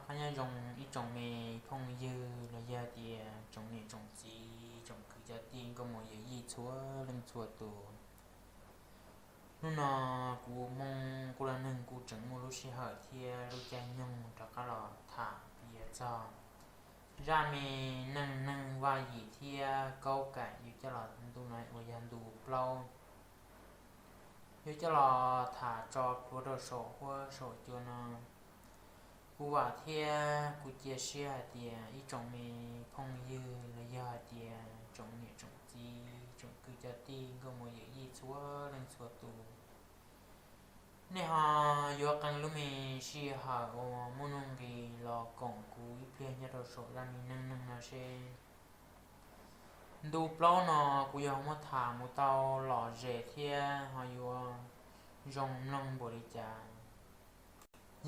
Qab nyob zoo ib tsoom me phooj ywg los yog tias tsoom niam tsoom txiv tsoom kwv cov tij nkauj muam yawm yij txhua leej txhua tus. Hnub no kuv Hmoob Kub Dab Neeg kuj tseem muaj lub sij hawm thiab lub caij nyoog rov qab los tham piav txog zaj me neej neeg Vaj Yim thiab Kaub Kaim yuav coj los ntu no uas yog ntu plaub, yuav coj los tham tso plhuav rau saum huab saum cua no. Kuv vam thiab kuv cia siab hais tias ib tsoom me phooj ywg los yog hais tias tsoom niam tsoom txiv tsoom kwv cov tij nkauj muam yawm yij txhua leej txhua tus, nej ho yuav qee lub me sij hawm uas muaj nuj nqis los koom kuv ib pliag nyob rau saum zaj me neej neeg no seb. Ntu plaub no kuv yuav muab tham mus tau lom zem thiab ho yuav zoo mloog npaum li cas.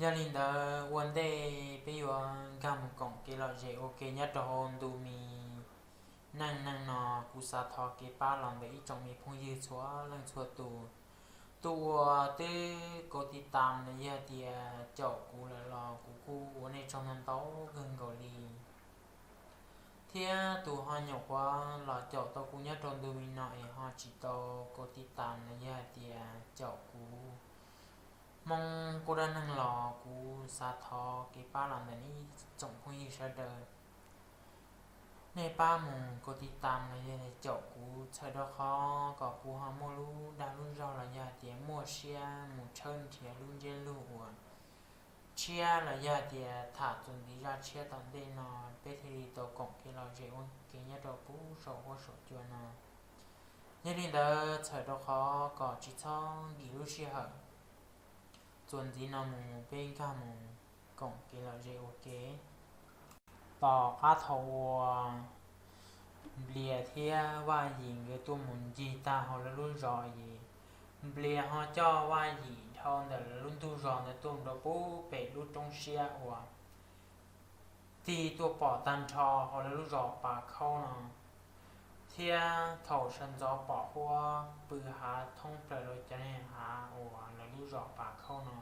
Yog li ntawd ua ntej peb yuav nkag mus koom kev lom zem ua ke nyob rau hauv ntu me neej neeg no, kuv xav thov kev pab los ntawm ib tsoom me phooj ywg txhua leej txhua tus. Tus uas twb kaus tiv tam los yog tias caum kuv lawm los kuv kuj ua nej tsaug ntau ntau kawg nkaus li. Thiab tus ho nyuam qhuav los caum tau kuv nyob rau ntu me no es ho tsis tau kaus tiv tam los yog hais tias caum kuv Hmoob Kub Dab Neeg los kuv xav thov kev pab los ntawm nej tsoom phooj ywg sawv daws. Nej pab mus kaus tiv tam los yog caum kuv txhawm rau qhov kom kuv ho muaj lub dag lub zog los yog hais tias muaj siab mus tshawb nrhiav lub ntsiab lus uas tshiab los yog hais tias tham txuas ntxiv zaj tshiab tom ntej no, peb thiaj li tau koom kev lom zem ua ke nyob rau puag saum huab saum cua no. Yog li ntawd txhawm rau qhov kom tsis txhob nkim lub sij hawm, txuas ntxiv no mus peb nkag mus koom kev lom zem ua ke. Tom qab thaum uas Nplias thiab Vaj Yim nkawd tuaj mus ncig tag hauv lawv lub zos es Nplias ho coj Vaj Yim dhau ntawm lawv lub ntug zos ntawd tuaj rau puag pem lub roob siab uas tig tuaj pom tag nrho hauv lawv lub zos Pas Khaub no, thiab thaum sawv ntxov pom huab pw hav thoob plaws rau cov niag hav uas lawv lub zos Pas Khaub no.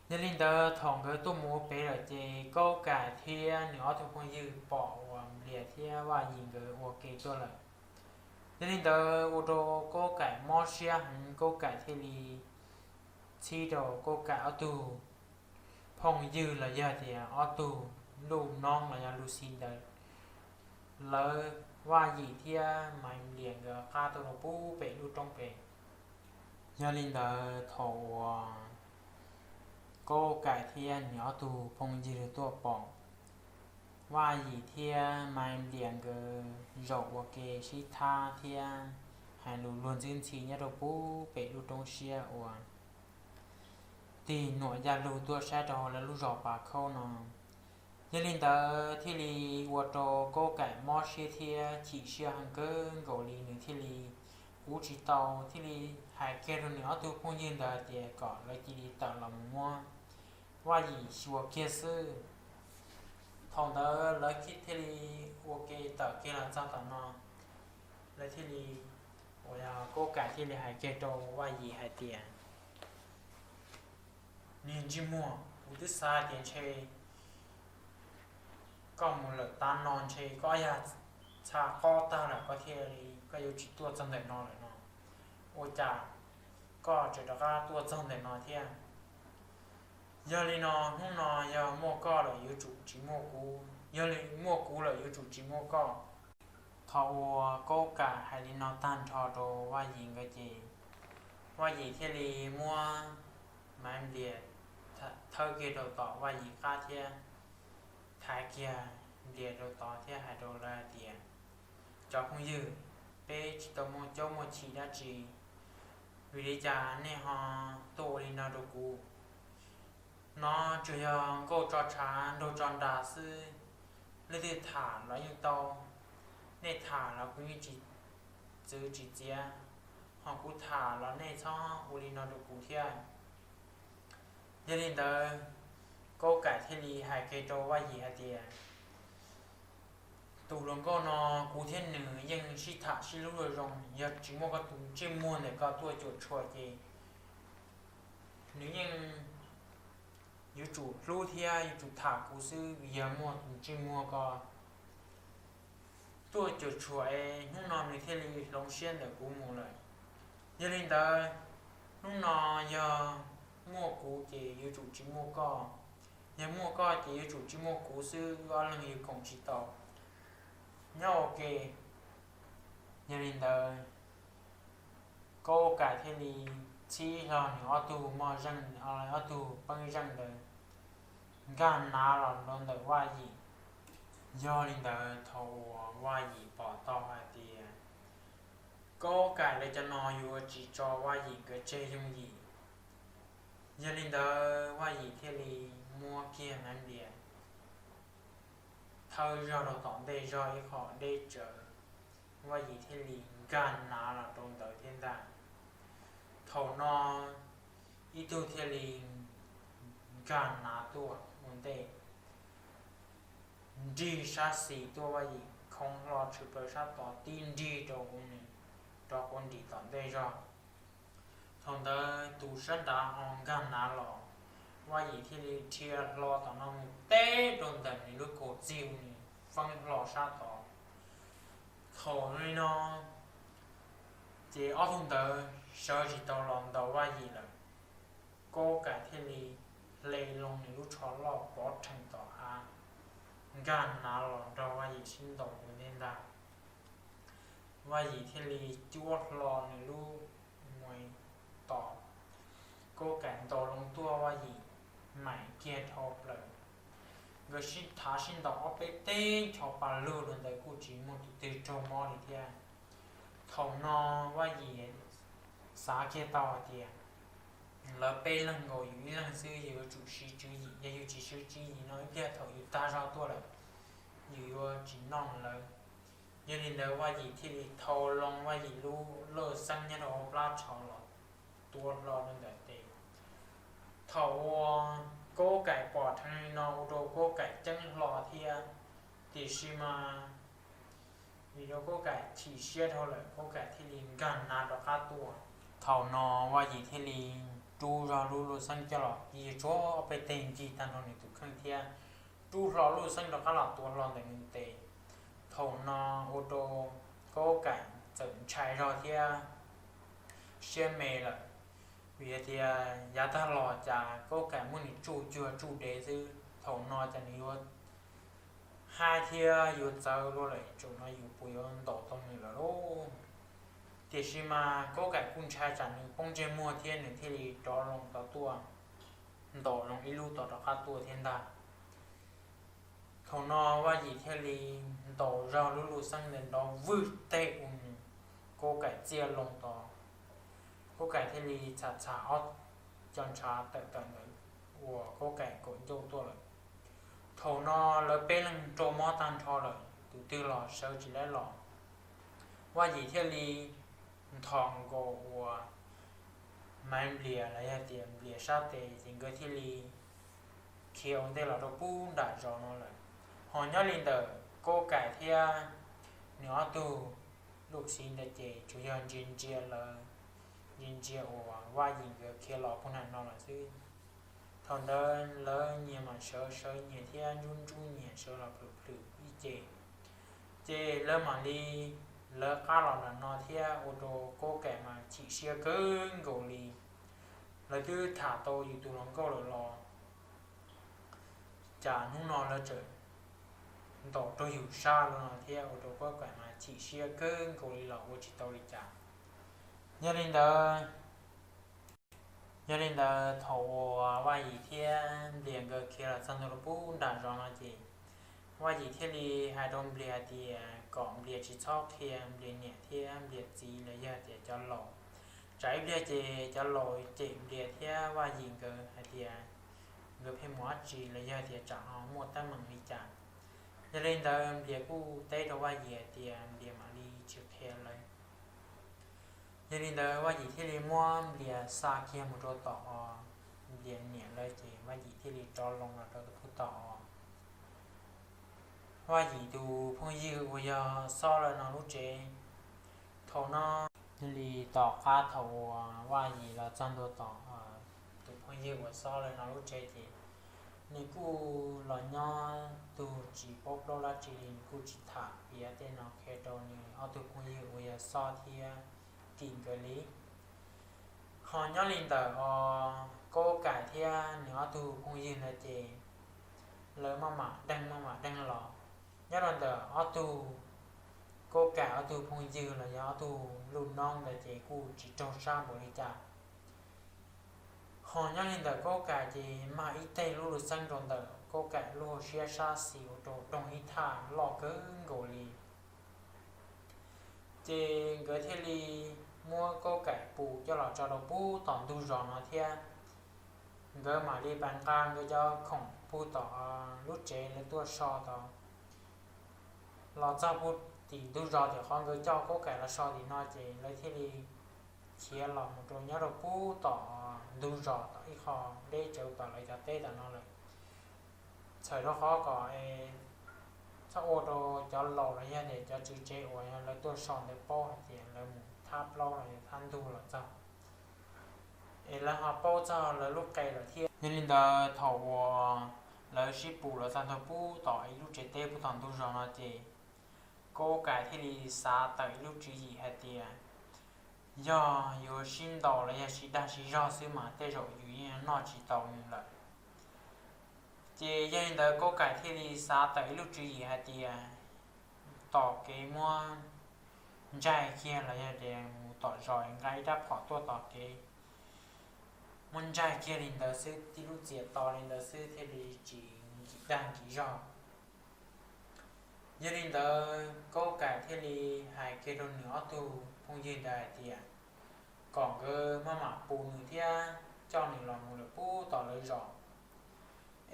Yog li ntawd thaum nkawd tuaj mus ua pem lawm ces Kaub Kaim thiab nws ob tug phooj ywg pom uas Nplias thiab Vaj Yim nkawd ua ke tuaj lawm. Yog li ntawd ua rau Kaub Kaim mob siab heev, Kaub Kaim thiaj li txhib rau Kaub Kaim ob tug phooj ywg los yog tias ob tug luj noob los yog luj xi ntawd, lawv Vaj Yim thiab Maiv Nplias nkawd qab tuaj rau puag pem lub roob pem. Yog li ntawd thaum uas Kaub Kaim thiab nws ob tug phooj ywg tuaj pom Vaj Yim thiab Maiv Nplias nkawd zaum ua ke sib thab thiab hais lus luag ntxwb ntxhi nyob rau puag pem lub roob siab uas tig nuam yaj lug tuaj saib rau hauv lawv lub zos Pas Khaub no. Yog li ntawd thiaj li ua rau Kaub Kaim mob siab thiab chim siab heev kawg nkaus li, nws thiaj li ua tsis tau, thiaj li hais kiag rau nws ob tug phooj ywg ntawd hais tias kom lawv cia li tawm los mus muab Vaj Yim xyuas kiag xwb. Thaum ntawd lawv thiaj li ua ke tawm kiag los txog tom no, lawv thiaj li, uas yog Kaub Kaim thiaj li hais kiag rau Vaj Yim hais tias, Niag ntsej muag, kuv twb xav tias ntshe koj mus lawm tav no ntshe koj yog txha qob tag lawm koj thiaj li, koj yuav tsis tuaj txog ntawm no lawm no. Ua cas koj tseem rov qab tuaj txog ntawm no thiab? Yog li no hnub no yog muaj koj lawm yuav tsum tsis muaj kuv, yog li muaj kuv lawm yuav tsum tsis muaj koj. Thaum uas Kaub Kaim hais li no tag nrho rau Vaj Yim nkawd ces Vaj Yim thiaj li muab Maiv Nplias thawb kiag rau tom Vaj Yim qab thiab thaiv kiag Nplias rau tod thiab hais rau lawv hais tias, Cov phooj ywg, peb tsis tau muaj caub muaj chim dab tsi, vim li cas nej ho tuaj ua li no rau kuv? No tsuas yog nkauj tso tshav nraug tso nras xwb, leej twg tham los yeej tau, nej tham los kuv yeej tsis txwv tsis txiav, ho kuv tham los nej txhob ua li no rau kuv thiab. Yog li ntawd, Kaub Kaim thiaj li hais kiag rau Vaj Yim hais tias, Tus hluas nkauj no kuv thiab nws yeej sib tham sib hlub zoo zoo, yog tsis muaj koj tus ntsej muag ntawm koj tuaj cuam tshuam ces nws yeej yuav tsum hlub thiab yuav tsum tham kuv xwb, yog muaj ntsej muag ko tuaj cuam tshuam es hnub no nws thiaj li hloov siab ntawm kuv mus lawm. Yog li ntawd, hnub no yog muaj kuv ces yuav tsum tsis muaj koj, yog muaj koj ces yuav tsum tsis muaj kuv xwb, wb ob leeg yuav koom tsis tau nyob ua ke. Yog li ntawd, Koob Kaim thiaj li txhib hlo nws ob tug moj zeej, ob tug peeb zeej ntawd nkag nav los rau ntawm Vaj Yim. Yog li ntawd, thaum uas Vaj Yim pom tau hais tias Koob Kaim lawv cov no yuav tsis tso Vaj Yim nkawd tseg yooj yim, yog li ntawd Vaj Yim thiaj li muab kiag Maiv Nplias thawb zog rau tom ntej zog ib qho deb tsawv, Vaj Yim thiaj li nkag nav los rau ntawd thiab ntag. Thaum no ib tug thiaj li nkag nav tuaj ua ntej, nrig sab xis tuaj, Vaj Yim khoov hlo tshwm plaws sab tod tib nrig rau, rov quav nrim tom ntej zog. Thaum ntawd tus sab nrad ho nkag nav los, Vaj Yim thiaj li dhia hlo tom no mus teb rau ntawm nws lub kaus txig uas nws feeb hlo sab tod. Thaum li no ces ob tug ntawd sawv tsis tau los ntaus Vaj Yim lawm. Koob Kaim thiaj li hle loo nws lub tsho loj pov rhees tom av, nkag nav los nrog Vaj Yim sib ntaus ua ntej ntag. Vaj Yim thiaj li cuab hlo nws lub mues tos, Koob Kaim ntaus loo tuaj, Vaj Yim maim kiag dhau plaws. Nkawd sib thav sib ntaus ob peb teg ncho pa lug rau ntawd kuj tsis muaj tus twg raug mob li thiab. Thaum no Vaj Yim xav kiag tau hais tias lawv peb leeg nkaus yus ib leeg xwb, yus yuav tsum siv tswv yim, yog yus tsis siv tswv yim no ib pliag thaum yus tag zog tuaj lawm, yus yuav tsis noj lawv. Yog li ntawd Vaj Yim thiaj li thau loo Vaj Yim lub laj xeeb nyob rau hauv plab tsho los tua hlo rau ntawm tes. Thaum uas Koob Kaim pom dheev li no ua rau Koob Kaim ceeb hlo thiab, tiam sis mas vim rau Koob Kaim chim siab dhau lawm, Koob Kaim thiaj li nkag nav rov qab tuaj. Thaum no Vaj Yim thiaj li rub zog lub laj xeeb coj los kiag tsuag ob peb teg ncig tag nrho nws tus kheej thiab rub hlo laj xeeb rov qab los tua hlo ntawm nws tes. Thaum no ua rau Koob Kaim txawm ntshai zog thiab siab me lawm, vim hais tias yav tag los cas Koob Kaim muab nws tsuj cuag tsuj dev xwb, thaum no cas nws yuav haib thiab yuav txawv luaj lawm, thaum no yus puas yuav ntaus tau nws lawm lauj? Tiam sis mas Koob Kaim kuj ntshai tsam nws poob ntsej muag thiab nws thiaj li rov loo tod tuaj, ntaus loo ib lub tod rov qab tuaj thiab ntag. Thaum no Vaj Yim thiaj li ntaus zog lub laj xeeb ntawd nrov vwg teg ua nws, Koob Kaim txiaj loo tod. Koob Kaim thiaj li txham txham ob co ntshav tawm tawm ntawd uas Koob Kaim kaum ncauj tuaj lawm. Thaum no lawv peb leeg raug mob tag nrho lawm, tus twg los sawv tsis laib los. Vaj Yim thiaj li nthos nkaus uas Maiv Nplias los yog tias Nplias sab tes ces nkawd thiaj li khiav ua ntej los rau pub nram zos no lawm. Ho nyob li ntawm Koob Kaim thiab nws ob tug laj xeeb ntawd ces tsuas yog ntsia ntsia lawv, ntsia ntsia uas Vaj Yim nkawd khiav los pub nram no lawm xwb. Thaum ntawd lawv nyias mam sawv sawv nyias thiab ntsub ntsub nyias sawv los plhws plhws ib ce. Ces lawv mam li lawv qab los nram no thiab ua rau Koob Kaim mas chim siab kawg nkaus li. Lawv twb tham tau yus tus hluas nkauj lawm los cas hnub no lawv tseem ntaus raug yus sab lawm no thiab ua rau Koob Kaim mas chim siab kawg nkaus li los ua tsis tau li cas. Yog li ntawd, yog li ntawd thaum uas Vaj Yim thiab Nplias nkawd khiav los txog ntua rau pub nram zos no ces Vaj Yim thiaj li hais rau Nplias hais tias kom Nplias tsis txhob qhia Nplias niam thiab Nplias txiv los yog tias cov laus, tsam ib pliag ces cov laus cem Nplias thiab Vaj Yim nkawd hais tias nkawd pheej mus dab tsi los yog tias tsam ho muaj teeb meem li cas. Yog li ntawd Nplias kuj teb rau Vaj Yim hais tias Nplias mam li tsis qhia lawv. Yog li ntawd Vaj Yim thiaj li muab Nplias xa kiag mus rau tom Nplias niam lawv ces Vaj Yim thiaj li rov loo los rau tom Vaj Yim tus phooj ywg uas yog Xob lawv no lub tsev. Thaum no, yog li tom qab thaum uas Vaj Yim los txog ntua tom tus phooj ywg uas Xob lawv no lub tsev ces Nws kuj los nyob tug tsis paub plaub dab tsi li, nws kuj tsis tham piav tej no qhia rau nws ob tug phooj ywg uas yog Xob thiab Kim nkawd li. Ho nyob li ntawm os Kaub Kaim thiab nws ob tug phooj ywg ntawd ces lawv maj mam deeg maj mam deeg los. Nyob rau ntawm ob tug, Kaub Kaim ob tug phooj ywg los yog ob tug lub noob ntawd ces kuj tsis raug sab npaum li cas. Ho nyob li ntawm Kaub Kaim ces mag ib teg lub lus xeeb rau ntawm Kaub Kaim lub hauv siab sab xis ua rau doog ib thaj loj kawg nkaus li. Ces nkawd thiaj li muab Kaub Kaim pus coj los tso rau pub tom ntug zos no thiab. Nkawd mam li pab nqa nkawd cov khoom pug tom lub tsev lawv tuaj so tod los txog pug tim ntug zos tim qhov nkawd coj Kaub Kaim los so tim no ces lawv thiaj li khiav los mus rau nyob rau pub tom ntug zos tom ib qho deb tsawv tom lawv cov teb tom no lawm. Txhawm rau qhov kom txhob ua rau cov laus los yog tias cov tswv tsev uas lawv tuaj so ntawd paub hais tias lawv mus thab plaub los yog thab ntug los txog, es lawv ho paub txog lawv lub qe lawm thiab. Yog li ntawd thaum uas lawv sib pus los txog ntua pub tom ib lub tsev teb pub tom ntug zos no ces Kaub Kaim thiaj li xav tawm ib lub tswv yim hais tias yog yuav sib ntaus los yog sib dag sib zog xwb mas tej zaum yus yeej noj tsis tau nws lawm. Ces yog li ntawd Kaub Kaim thiaj li xav tawm ib lub tswv yim hais tias tom kev muab ntsaig kiag los yog tias mus tom zos nqa ib rab phom tuaj tom kev muab ntsaig kiag li ntawd xwb, tib lub txias to li ntawd xwb thiaj li tsis nkim dag nkim zog. Yog li ntawd Kaub Kaim thiaj li hais kiag rau nws ob tug phooj ywg ntawd hais tias kom nkawd maj mam pus nws thiab coj nws los mus lawm pub tom lawv zos,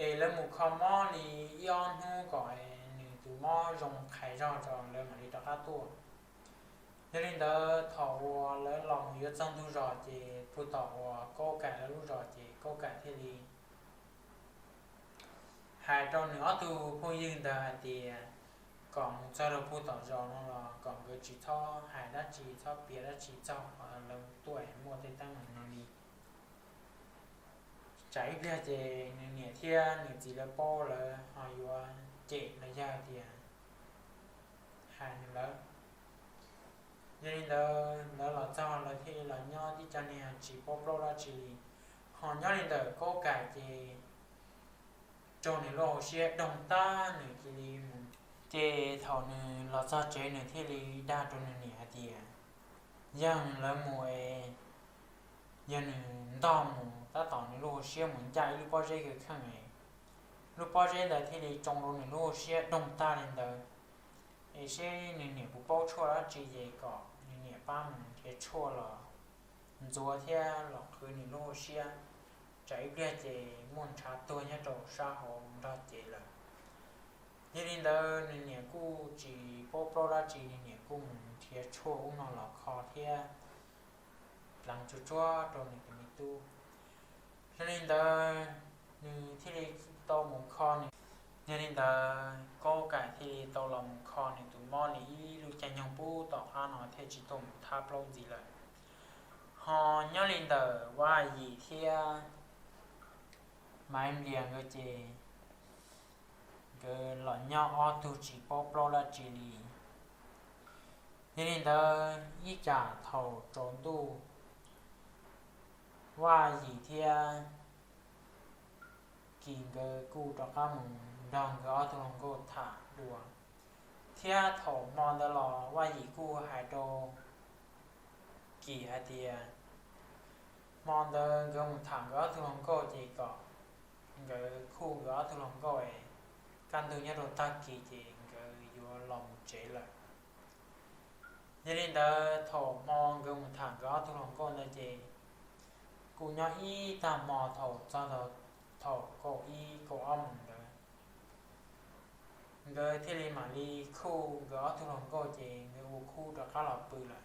es lawv mus kho mob li ib ob hnub kom nws tus mob zoo qhais zog tso lawv mam li rov qab tuaj. Yog li ntawd thaum uas lawv los mus yuav txog ntug zos ces pug tom uas Kaub Kaim lawv lub zos ces Kaub Kaim thiaj li hais rau nws ob tug phooj ywg ntawd hais tias kom mus txog rau pug tom zos no los kom nkawd tsis txhob hais dab tsi txhob piav dab tsi txog qhov lawv tuaj muaj tej teeb meem no li. Tsam ib pliag ces nws niam thiab nws txiv lawv paub lawv ho yuav cem los yog tias hais nws lawv. Yog li ntawd lawv los txog lawv thiaj li los nyob tib co niag tsis paub plaub dab tsi li. Ho nyob li ntawm Kaub Kaim ces raug nws lub hauv siab doog tag nws cia li mus. Ces thaum nws los txog tsev nws thiaj li dag rau nws niam hais tias yog lawv mus es yog nws ntog mus tab tom nws lub hauv siab mus ncaj ib lub pob zeb kawg kheej es lub pob zeb ntawd thiaj li tsoo rau nws lub hauv siab doog tag li ntawd. Es seb nws niam puas paub tshuaj dab tsi ces kom nws niam pab mus nrhiav tshuaj los ntxuav thiab los qhwv nws lub hauv siab, tsam ib pliag ces muaj ntshav tuag nyob rau sab hauv nrog cev lawm. Yog li ntawd nws niam kuj tsis paub plaub dab tsi, nws niam kuj mus nrhiav tshuaj ub no los kho thiab pleev tsuag tsuag rau nws tus me tub. Yog li ntawd nws thiaj li tau mus kho nws. Yog li ntawd Kaub Kaim thiaj li tau los mus kho nws tus mob li ib lub caij nyoog pub tom qab no thiaj tsis tuaj mus thab plaub ntxiv lawm. Ho nyob li ntawm Vaj Yim thiab Maiv Nplias nkawd ces nkawd los nyob ob tug tsis paub plaub dab tsi li. Yog li ntawd ib tsam thaum tsaus ntuj, Vaj Yim thiab Kis nkawd kuj rov qab mus nrog nkawd ob tug hluas nkauj tham dua, thiab thaum hmo ntawd los Vaj Yim kuj hais rau Kis hais tias hmo ntawd nkawd mus tham nkawd ob tug hluas nkauj ces kom nkawd khuj nkawd ob tug hluas nkauj es kaj ntug nyob rau tag kis ces nkawd yuav los mus tsev lawm. Yog li ntawd thaum hmo nkawd mus tham nkawd ob tug hluas nkauj ntawd ces kuj nyob ib tag hmo thaum txog thaum kaum ib kaum ob moos ntawd, nkawd thiaj li mam li khuj nkawd ob tug hluas nkauj ces nkawd ua khub rov qab los pw lawm.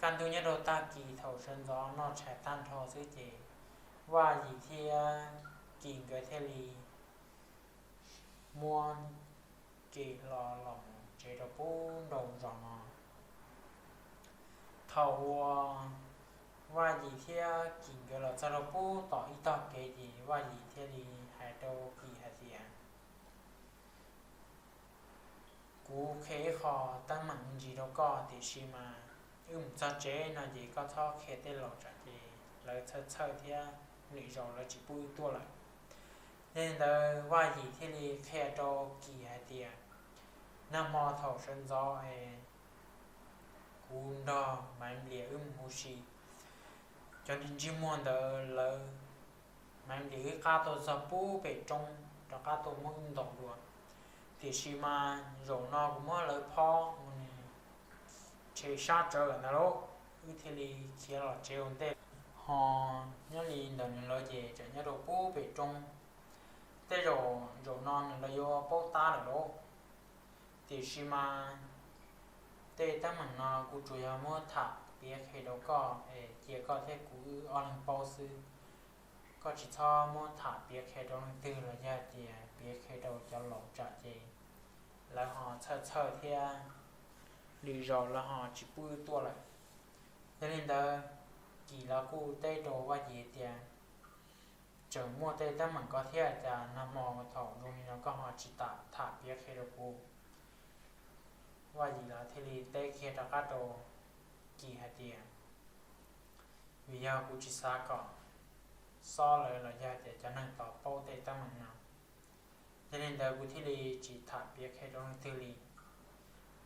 Kaj ntug nyob rau tag kis thaum sawv ntxov noj tshais tag nrho xwb ces Vaj Yim thiab Kis nkawd thiaj li muab Kis hlo los mus tsev rau pub nraum zos no. Thaum uas Vaj Yim thiab Kim nkawd los txog rau pub tom ib tog kev ces Vaj Yim thiaj li hais rau Kim hais tias, kuv qhia ib qho teeb meem me ntsis rau koj, tiam sis mas wb mus txog tsev no ces koj txhob qhia tej laus tsam ces lawv txhawj txhawj thiab lwm zaus lawv tsis pub wb tuaj lawm. Yog li ntawd Vaj Yim thiaj li qhia rau Kim hais tias, nag hmo thaum sawv ntxov es kuv nrog Maiv Nplias wb mus huv si, cov niag ntsej muag ntawd lawv, Maiv Nplias wb qab tuaj txog pub pem roob rov qab tuaj muab wb ntaus dua, tiam sis mas zaum no kuv muab lawv phob mus nws tshem sab tsawv lawm ntag lauj, wb thiaj li khiav los tsev ua ntej. Ho nyob li ntawm nws lawv ces tseem nyob rau pub pem roob, tej zaum zaum no nws lawv yuav paub tab lawm lauj. Tiam sis mas tej teeb meem no kuv tsuas yog muab tham piav qhia rau koj es cia koj thiab kuv wb ob leeg paub xwb. Koj tsis txhob muab tham piav qhia rau leej twg los yog tias piav qhia rau cov laus tsam ces lawv ho txhawj txhawj thiab lwm zaus lawv ho tsis pub wb tuaj lawm. Yog li ntawd Kim los kuj teb rau Vaj Yim tias, tseem muaj tej teeb meem ko thiab cas nag hmo thaum zoo li no koj ho tsis tam tham piav qhia rau kuv? Vaj Yim los thiaj li teb kiag rov qab rau Kim hais tias, vim yog kuv tsis xav kom Xob lawv los yog tias cov neeg tod paub tej teeb meem no, yog li ntawd kuv thiaj li tsis tham piav qhia rau leej twg li.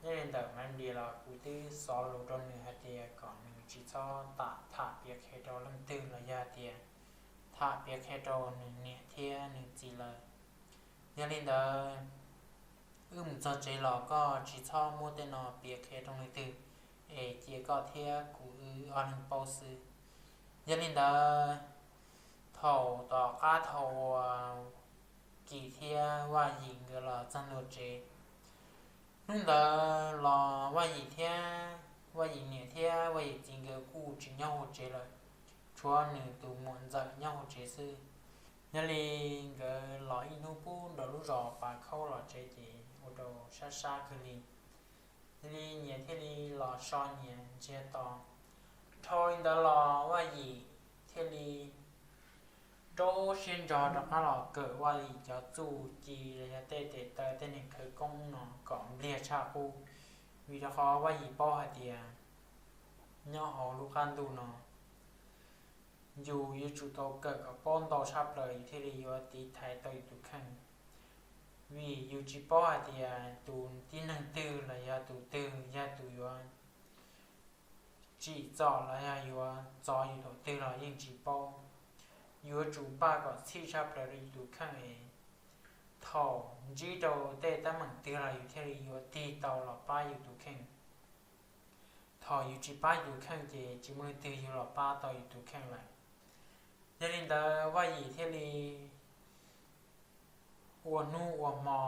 Nyob li ntawm Maiv Nplias los kuv twb xov lus rau nws hais tias kom nws tsis txhob tam tham piav qhia rau leej twg los yog tias tham piav qhia rau nws niam thiab nws txiv lawv. Yog li ntawd wb mus txog tsev los koj tsis txhob muab tej no piav qhia rau leej twg, es cia koj thiab kuv wb ob leeg paub xwb. Yog li ntawd thaum tom qab thaum uas Kim thiab Vaj Yim nkawd los txog ntua tsev, hnub ntawd los Vaj Yim thiab Vaj Yim niam thiab Vaj Yim txiv nkawd kuj tsis nyob hauv tsev lawm, tshuav nws tus muam ntxawm nyob hauv tsev xwb. Yog li nkawd los ib hnub pub nraum lub zos Pas Khaub los tsev ces ua rau sab sab kawg li. Yog li nyias thiaj li los so nyias ntsiag to. Dhau li ntawd los Vaj Yim thiaj li rau siab ntso rov qab los kawm Vaj Yim cov txuj ci los yog tej tes taw tej niag khawv koob no kom npliag tshaj qub, vim rau qhov Vaj Yim paub hais tias nyob hauv lub qab ntuj no yus yuav tsum tau kawm kom paub ntau tshaj plaws yus thiaj li yuav tiv thaiv tau yus tus kheej. Vim yus tsis paub hais tias tus tib neeg twg los yog tus twg yog tus yuav tsim txom los yog yuav txov yus thaum twg los yeej tsis paub. Yuav tsum npaj kom txhij tshaj plaws rau yus tus kheej es thaum ntsib rau tej teeb meem twg los yus thiaj li yuav tig tau los pab yus tus kheej. Thaum yus tsis pab yus tus kheej ces tsis muaj leej twg yuav los pab tau yus tus kheej lawm. Yog li ntawd Vaj Yim thiaj li ua hnub ua hmo,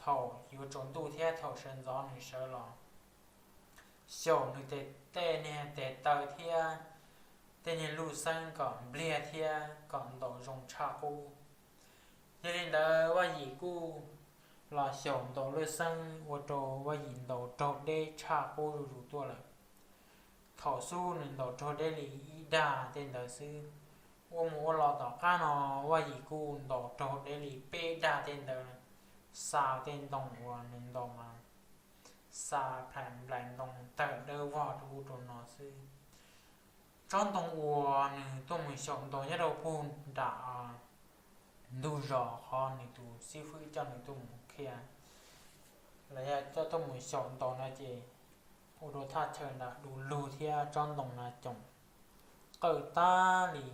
thaum yuav tsaus ntuj thiab thaum sawv ntxov nws sawv los xyaum nws tej niag tes taw thiab tej niag luj xeeb kom npliag thiab kom ntaus zoo tshaj qub. Yog li ntawd Vaj Yim kuj los xyaum ntaus luj xeeb ua rau Vaj Yim ntaus raug deb tshaj qub zuj zus tuaj lawm. Thaum xub nws ntaus raug deb li ib dag tej ntawd xwb, ua mus ua los tom qab no Vaj Yim kuj ntaus raug deb li peb dag tej ntawd, xa tej ntoo uas nws ntaus mas xa plhaim nplaim ntoo tawg dawb vog rau ub rau no xwb. Tsob ntoo uas nws tuaj mus xyaum ntaus nyob rau puag nram ntug zos qhov nws tus xib fwb coj nws tuaj mus qhia los yog coj tuaj mus xyaum ntaus no ces ua rau thaj chaw nram du lug thiab tsob ntoo no coom qawj tag li.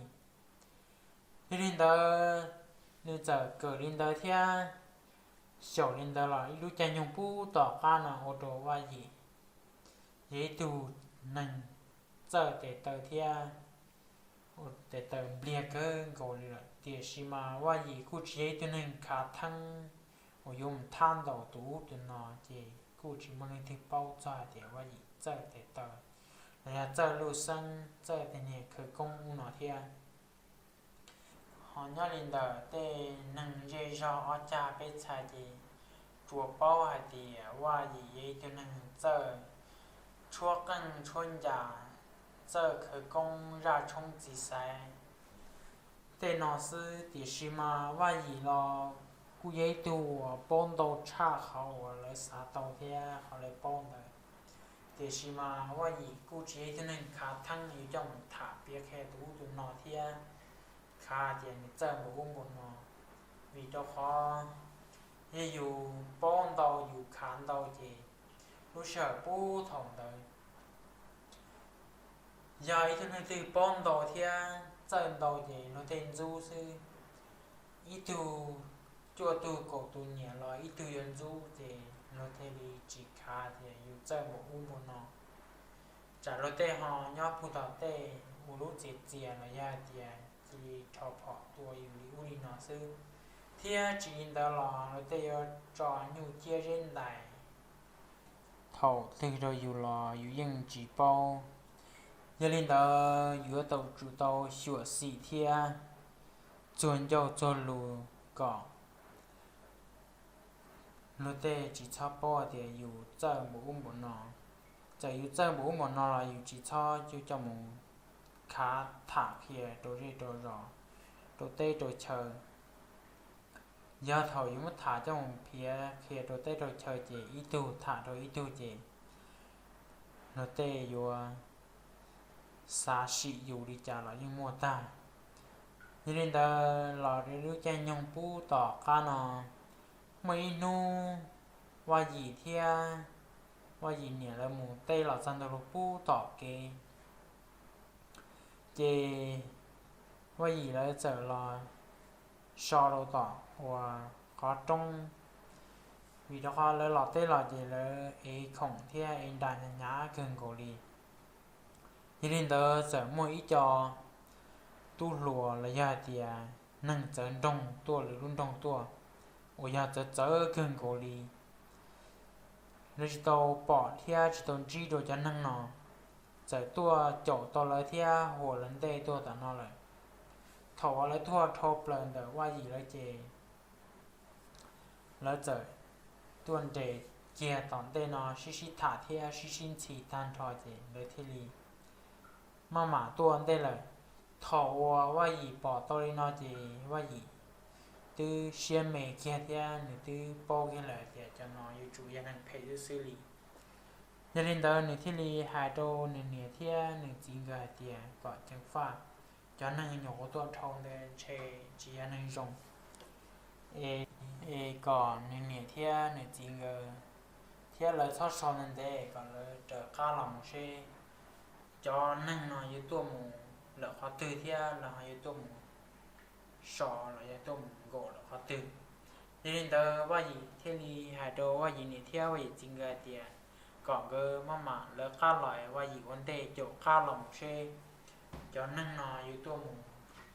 Yog li ntawd, nws txawm kawm li ntawd thiab xyaum li ntawd los ib lub caij nyoog pub tom qab no ua rau Vaj Yim yog ib tug neeg txawj tes taw thiab tes taw npliag kawg nkaus li lawm. Tiam sis mas Vaj Yim kuj tsis yog ib tug neeg khav theeb uas yuav mus thab ntaus tus ub tus no, ces kuj tsis muaj leej twg paub txog hais tias Vaj Yim txawj tes taw los yog txawj luj xeeb txawj tej niag khawv koob ub no thiab. Ho nyob li ntawm tej neeg zej zog ob cag peb txhais ces tsuas paub hais tias Vaj Yim yog ib tug neeg txawj tshuab qeej tshuab ncas txawj khawv koob zaj tshoob txiv xaiv tej no xwb, tiam sis mas Vaj Yim los kuj yog ib tug uas paub ntau tshaj qhov uas lawv xav tau thiab qhov lawv paub ntawd. Tiam sis mas Vaj Yim kuj tsis yog ib tug neeg khav theeb yuav coj mus tham piav qhia tus ub tus no thiab khav tias nws txawj npaum ub npaum no, vim rau qhov yog yus paub ntau yus khav ntau ces lub sij hawm puag thaum ntawd yog ib tug neeg twg paub ntau thiab txawj ntau ces luag tej ntxub xwb. Ib tug cuaj tug kaum tus nyiam los ib tug yuav ntxub ces luag thiaj li tsis khav tias yus txawj npaum ub npaum no. Tsam luag tej ho nyob puag tom tej ua lub txiav txias los yog hais tias cia li rho phom tua yus li ub li no xwb, thiab tsis li ntawd los luag tej yuav tso nyuj ciab zeb ntais thaum twg rau yus los yus yeej tsis paub. Yog li ntawd yuav tau tsum tau xyuam xim thiab txuag ncauj txuag lus kom luag tej tsis txhob paub tias yus txawj npaum ub npaum no. Txawm yus txawj npaum ub npaum no los yus tsis txhob coj mus khav tham qhia rau zej rau zos, rau teb rau chaw. Yog thaum yus muab tham coj mus piav qhia rau teb rau chaw ces ib tug tham rau ib tug ces luag tej yuav xav sim yus li cas los yeej muaj tag. Yog li ntawd los lub caij nyoog puag tom qab no, muaj ib hnub Vaj Yim thiab Vaj Yim niam lawv mus teb los txog ntua rau puag tom kev, ces Vaj Yim lawv txawm los so rau tom uas qhov roob, vim rau qhov lawv los teb los ces lawv ev khoom thiab ev nra hnyav kawg nkaus li. Yog li ntawd txawm muaj ib co tub hluas los yog hais tias neeg txawv nroog tuaj lwm lub nroog tuaj, uas yog txawv txawv kawg nkaus li. Lawv tsis tau pom thiab tsis tau ntsib rau cov neeg no, txawm tuaj caum tau lawv thiab huam lawv ntej tuaj tom no lawm. Thaum uas lawv tuaj dhau plaws ntawm Vaj Yim lawv ces lawv txawm tuaj nres kiag tom ntej no sib sib tham thiab sib sib ntxhi tag nrho ces lawv thiaj li maj mam tuaj ntej lawm. Thaum uas Vaj Yim pom tau li no ces Vaj Yim twb siab me kiag thiab nws twb paub kiag lawm tias cov no yuav tsum yog neeg phem xwb xwb li. Yog li ntawd nws thiaj li hais rau nws niam thiab nws txiv nkawd hais tias kom ceev faj, cov neeg nyuam qhuav tuaj dhau ntawd ntshe tsis yog neeg zoo, es kom nws niam thiab nws txiv nkawd thiab lawv txhob so ntev ntev, kom lawv raws qab los mus seb cov neeg no yuav tuaj mus lawm qhov twg thiab lawv ho yuav tuaj mus so los yog tuaj mus nkaum lawm qhov twg. Yog li ntawd Vaj Yim thiaj li hais rau Vaj Yim niam thiab Vaj Yim txiv nkawd hais tias kom nkawd maj mam lawv qab los, Vaj Yim ua ntej caum qab los mus seb cov neeg no yuav tuaj mus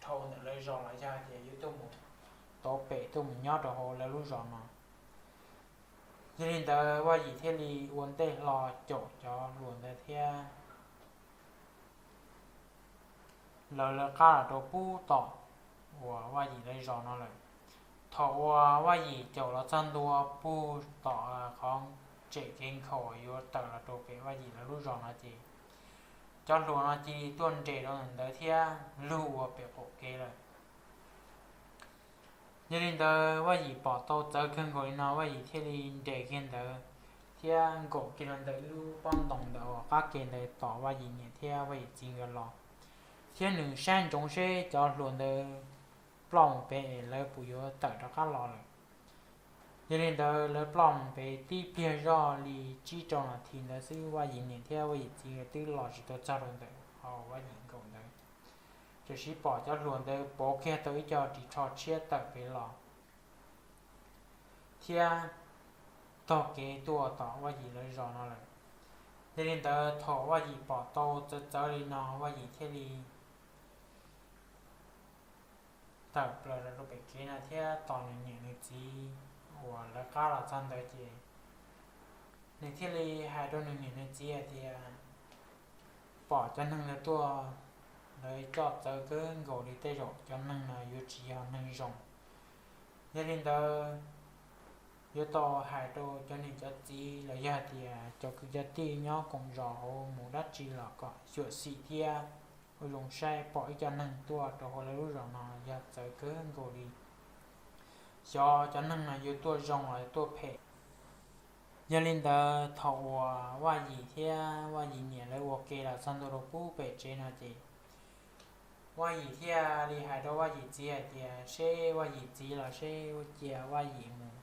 dhau ntawm lawv zos los yog tias yuav tuaj mus tau pem tuaj mus nyob rau hauv lawv lub zos no. Yog li ntawd Vaj Yim thiaj li ua ntej hlo caum cov hluas ntawd thiab lawv lawv qab los rau puag tom uas Vaj Yim lawv zos no lawm. Thaum uas Vaj Yim caum los txog ntua puag tom qhov tsem kev nkhaus yuav tawm los rau pem Vaj Yim lawv lub zos no ces cov hluas no cia li tuaj nres rau ntawd thiab lug ua pem qaum kev lawm. Yog li ntawd Vaj Yim pom tau txawv kawg nkaus li no Vaj Yim thiaj li nres kiag ntawd thiab nkaum kiag los ntawm ib lub pob ntoos ntawd uas qab ke ntawd tos Vaj Yim niam thiab Vaj Yim txiv nkawd los, thiab nws saib ntsoov seb cov hluas ntawd ploj mus pem es lawv puas yuav tawm rov qab los lawm. Yog li ntawd lawv ploj mus pem tib pliag zoj li tsib rau nas this ntawd xwb Vaj Yim niam thiab Vaj Yim txiv nkawd twb los tsis tau txog rau ntawm hauv Vaj Yim nkaum ntawd, tam sim pom cov hluas ntawd pauv kiag tau ib co ris tsho tshiab tawm pem los thiab taug kev tuaj tom Vaj Yim lawv zos no lawm. Yog li ntawd thaum Vaj Yim pom tau txawv txawv li no Vaj Yim thiaj li tawm plaws los rau pem kev no thiab tos nws niam nws txiv uas lawv qab los txog ntawd ces nws thiaj li hais rau nws niam nws txiv hais tias pom cov neeg ntawd tuaj, lawv coj txawv kawg nkaus li, tej zaum cov neeg no yuav tsis yog neeg zoo. Yog li ntawd yuav tau hais rau cov niam cov txiv los yog tias cov kwv cov tij nyob koom zos hauv mus dab tsi los kom xyuam xim thiab ua zoo saib pom ib co neeg tuaj rau hauv lawv lub zos no yog txawv kawg nkaus li. Xyov cov neeg no yuav tuaj zoo los tuaj phem. Yog li ntawd thaum uas Vaj Yim thiab Vaj Yim niam lawv ua ke los txog ntua rau pub pem tsev no ces Vaj Yim thiaj li hais rau Vaj Yim txiv hais tias seb Vaj Yim txiv los seb cia Vaj Yim mus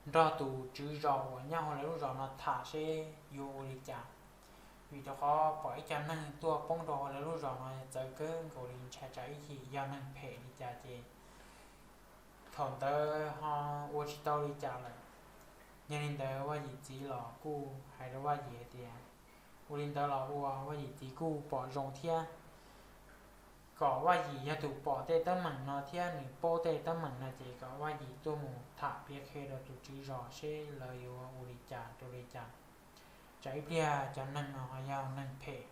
nrog tus tswv zos uas nyob hauv lawv lub zos no tham seb yuav ua li cas, vim rau qhov pom ib co neeg tuaj poob rau hauv lawv lub zos no txawv kawg nkaus li, ntshai tsam ib chim yog neeg phem li cas ces thaum ntawd ho ua tsis tau li cas lawm. Yog li ntawd Vaj Yim txiv los kuj hais rau Vaj Yim hais tias ua li ntawd los ua, Vaj Yim txiv kuj pom zoo thiab kom Vaj Yim yog tus pom tej teeb meem no thiab nws paub tej teeb meem no ces kom Vaj Yim tuaj mus tham piav qhia rau tus tswv zos seb lawv yuav ua li cas rau li cas, tsam ib pliag cov neeg no ho yog neeg phem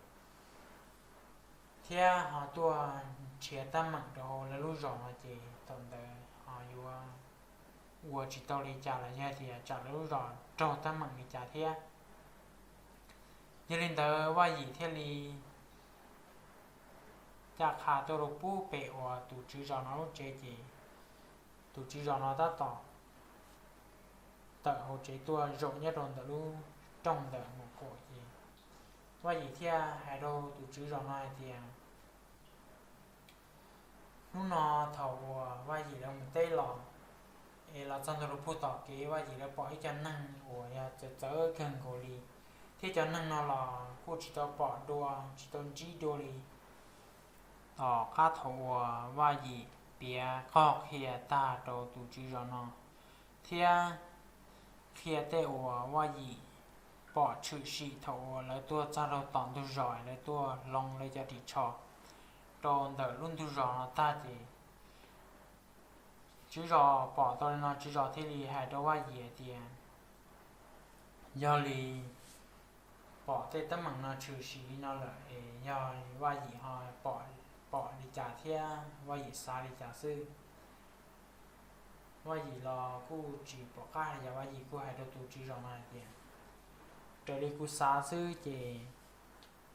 thiab ho tuaj nrhiav teeb meem rau hauv lawv lub zos no ces thaum ntawd ho yuav ua tsis tau li cas los yog tias tsam lawv lub zos raug teeb meem li cas thiab. Yog li ntawd Vaj Yim thiaj li caj qha tuaj rau pub pem uas tus tswv zos no lub tsev ces tus tswv zos no tab tom tawm hauv tsev tuaj zaum nyob rau ntawm lub rooj ntawm mus kaum ces Vaj Yim thiaj hais rau tus tswv zos no hais tias hnub no thaum uas Vaj Yim lawv mus teb los es los txog ntua rau pug tom kev Vaj Yim lawv pom ib co neeg uas yog txawv txawv kawg nkaus li, thiab cov neeg no los kuj tsis tau pom dua tsis tau ntsib dua li. Tom qab thaum uas Vaj Yim piav qog qhia tag rau tus tswv zos no thiab qhia tej uas Vaj Yim pom tshwm sim thaum uas lawv tuaj txog rau tom ntug zos lawv tuaj hloov lawv cov ris tsho rau ntawm lub ntug zos no tag ces tswv zos pom tau li no tswv zos thiaj li hais rau Vaj Yim tias yog li pom tej teeb meem no tshwm sim li no lawm es yog Vaj Yim ho pom li cas thiab Vaj Yim xav li cas xwb. Vaj Yim los kuj tsis pom qab hais yog Vaj Yim kuj hais rau tus tswv zos no hais tias raws li kuv xav xwb ces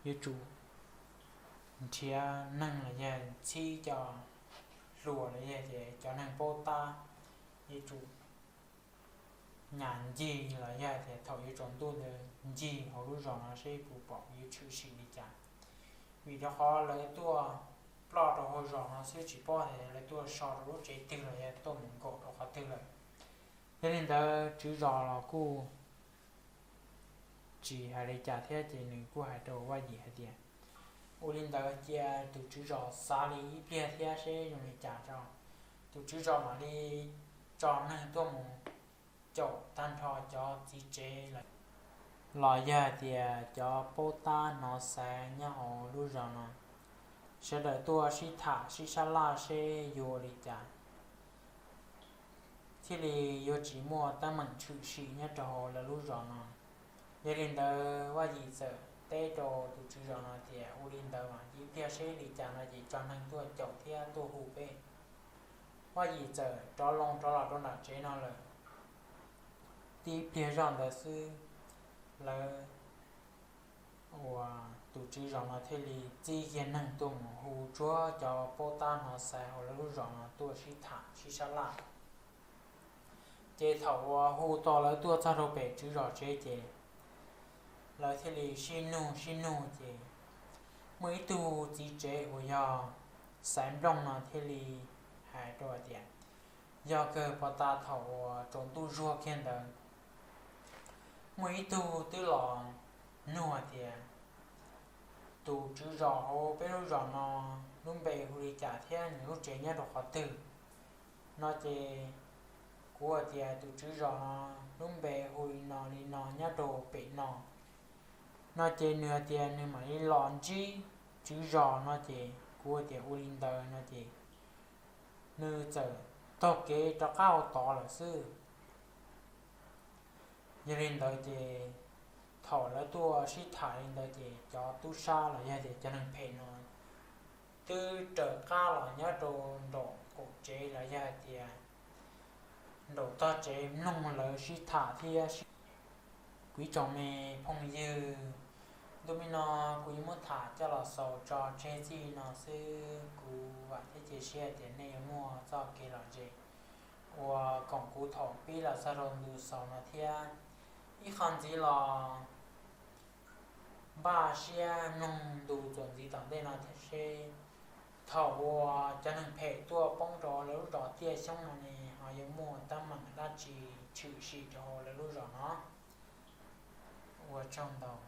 yuav tsum nrhiav neeg los yog txhib cov hluas los yog tias cov neeg paub tab yuav tsum nyas ncig los yog tias thaum yuav tsaus ntuj ntawd ncig hauv lub zos no seb puas pom yuav tshwm sim li cas, vim rau qhov lawv tuaj ploj rau hauv zos no xwb tsis paub tias lawv tuaj so rau lub tsev twg los yog tuaj mus nkaum rau qhov twg lawm. Yog li ntawd tswv zos los kuj tsis hais li cas thiab ces nws kuj hais rau Vaj Yim hais tias ua li ntawd cia tus tswv zos xav li ib pliag thiab seb zoo li cas tso. Tus tswv zos mam li tso neeg tuaj mus caum tag nrho cov txiv tsev los yog tias cov paub tab hnov xaiv nyob hauv lub zos no, sawv daws tuaj sib tham sib sab laj seb yuav ua li cas thiaj li yuav tsis muaj teeb meem tshwm sim nyob rau hauv lawv lub zos no. Yog li ntawd Vaj Yim txawm teb rau tus tswv zos no tias ua li ntawd mas cia ib pliag seb li cas no ces tso neeg tuaj caum thiab tuaj hu peb. Vaj Yim txawm rov loo rov los rau nram tsev no lawm. Tib pliag zoj ntawd xwb, lawv uas tus tswv zos no thiaj li txib kiag neeg tuaj mus hu tsuag cov paub tab hnov xaiv hauv lawv lub zos no tuaj sib tham sib sab laj. Ces thaum uas hu tau lawv tuaj txog rau pem tswv zos tsev ces lawv thiaj li sib nug sib nug ces muaj ib tug txiv tsev uas yog Xaiv Nplooj no thiaj li hais rau hais tias yog kawg pog tas thaum uas tsaus ntuj zuag kiag ntawd muaj ib tug twb los nug hais tias tus tswv zos hauv peb lub zos no lub npe hu li cas thiab nws lub tsev nyob rau qhov twg no ces kuv hais tias tus tswv zos no lub npe hu li no li no nyob rau pem no no ces nws hais tias nws mam li los ntsib tswv zos no ces kuv hais tias ua li ntawd no ces nws txawm taug kev rov qab hauv tod lawm xwb. Yog li ntawd ces thaum lawv tuaj sib tham li ntawd ces cov tub sab los yog tias cov neeg phem no twb raws qab los nyob rau nraum qaum tsev los yog hais tias nraum tog tsev mloog lawv sib tham thiab sib. Kuv ib tsoom me phooj ywg, ntu me no kuv yuav muab tham coj los xaus tso tseg txij no xwb. Kuv vam thiab cia siab tias nej yuav muaj txoj kev lom zem uas koom kuv thaum pib los txog rau ntu xaus no thiab. Ib qho ntxiv los npaj siab mloog ntu txuas ntxiv tom ntej no thiab seb thaum uas cov neeg phem tuaj poob rau lawv lub zos Tiaj Xyoob no ne ho yuav muaj teeb meem dab tsi tshwm sim rau hauv lawv lub zos no. Ua tsaug ntau.